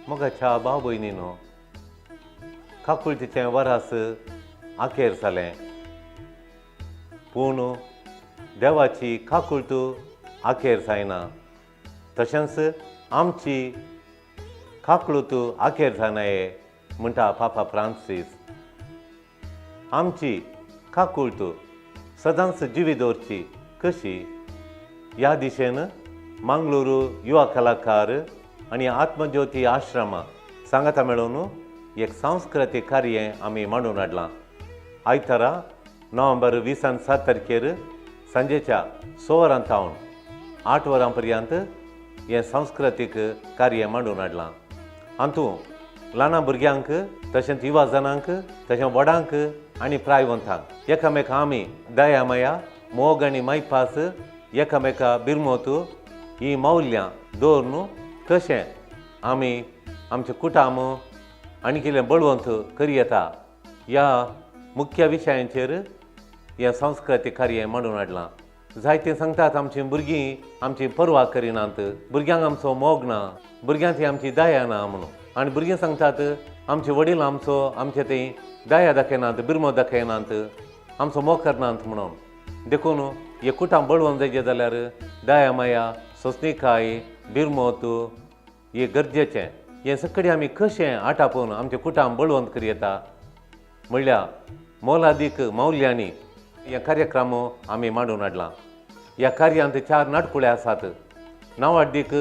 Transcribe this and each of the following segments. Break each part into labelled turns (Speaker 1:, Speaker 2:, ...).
Speaker 1: मोगाच्या भाव भयणीनो, काकुळतीचें वरास आखेर जालें, पूण देवाची काकुळट आखेर जायना, तशेंच आमची काकुळट आखेर जायना हे म्हणटा पापा फ्रांसीस. आमची काकुळट सदांच जिवी दवरची कशी ह्या दिशेन मंगळुरू युवा कलाकार आनी आत्मज्योती आश्रमा सांगाता मेळोवन एक सांस्कृतीक कार्य आमी मांडून हाडलां. आयतारा नोव्हेंबर 27 तारखेर सांजेच्या 6 वरां सावन 8 वरां पर्यंत हें सांस्कृतीक कार्य मांडून हाडलां. हातूंत ल्हान भुरग्यांक तशेंच युवा जणांक तशें व्हडांक आनी प्रायवंतांक एकामेका आमी दया माया मोग आनी मायपास एकामेका बिरमोत ही मौल्यां दवरून कशें आमी आमचें कुटुंब आनी कितें बळवंत करी येता ह्या मुख्य विशयांचेर हें सांस्कृतीक कार्य मांडून हाडलां. जायतीं सांगतात आमचीं भुरगीं आमची पर्वा करिनात, भुरग्यांक आमचो मोग ना, भुरग्यांक आमची दया ना म्हणून. आनी भुरगीं सांगतात आमचे वडील आमचो आमचे थंय दया दाखयनात, बिरमो दाखयनात, आमचो मोग करनात म्हणून. देखून हे कुटुंब बळवंत जायचें जाल्यार दया माया सोंसणीकाय बिरमोत हे गरजेचें. हें सगळें आमी कशें आटापून आमचें कुटुंब बळवंत करी येता म्हणल्यार मोलादीक मौल्यांनी हे कार्यक्रम आमी मांडून हाडला. ह्या कार्यांत 4 नाटकुळे आसात, नांवाडदीक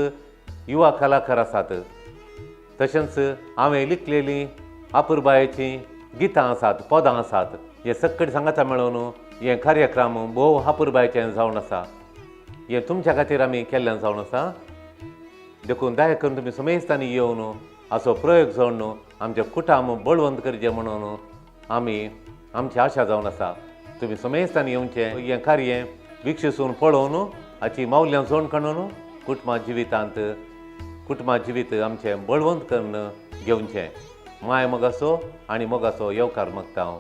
Speaker 1: युवा कलाकार आसात, तशेंच हांवें लिखलेलीं आपुरबायेचीं गितां आसात, पदां आसात. हे सगळे सांगाता मेळोवन हे कार्यक्रम भोव आपुरबायेचें जावन आसा. हें तुमच्या खातीर आमी केल्लें जावन आसा. देखून दया करून तुमी समेस्तांनी येवन असो प्रयोग जावन आमचें कुटुंब बळवंत करचें म्हणून आमी आमची आशा जावन आसा. तुमी समेस्तांनी येवचें, हें कार्य विक्षिसून पळोवन हाची मौल्यां जोड काडून कुटुंबा जिवितांत कुटुंबा जिवीत आमचें बळवंत करून घेवचें. माय मोगाचो आनी मोगाचो येवकार मागता हांव.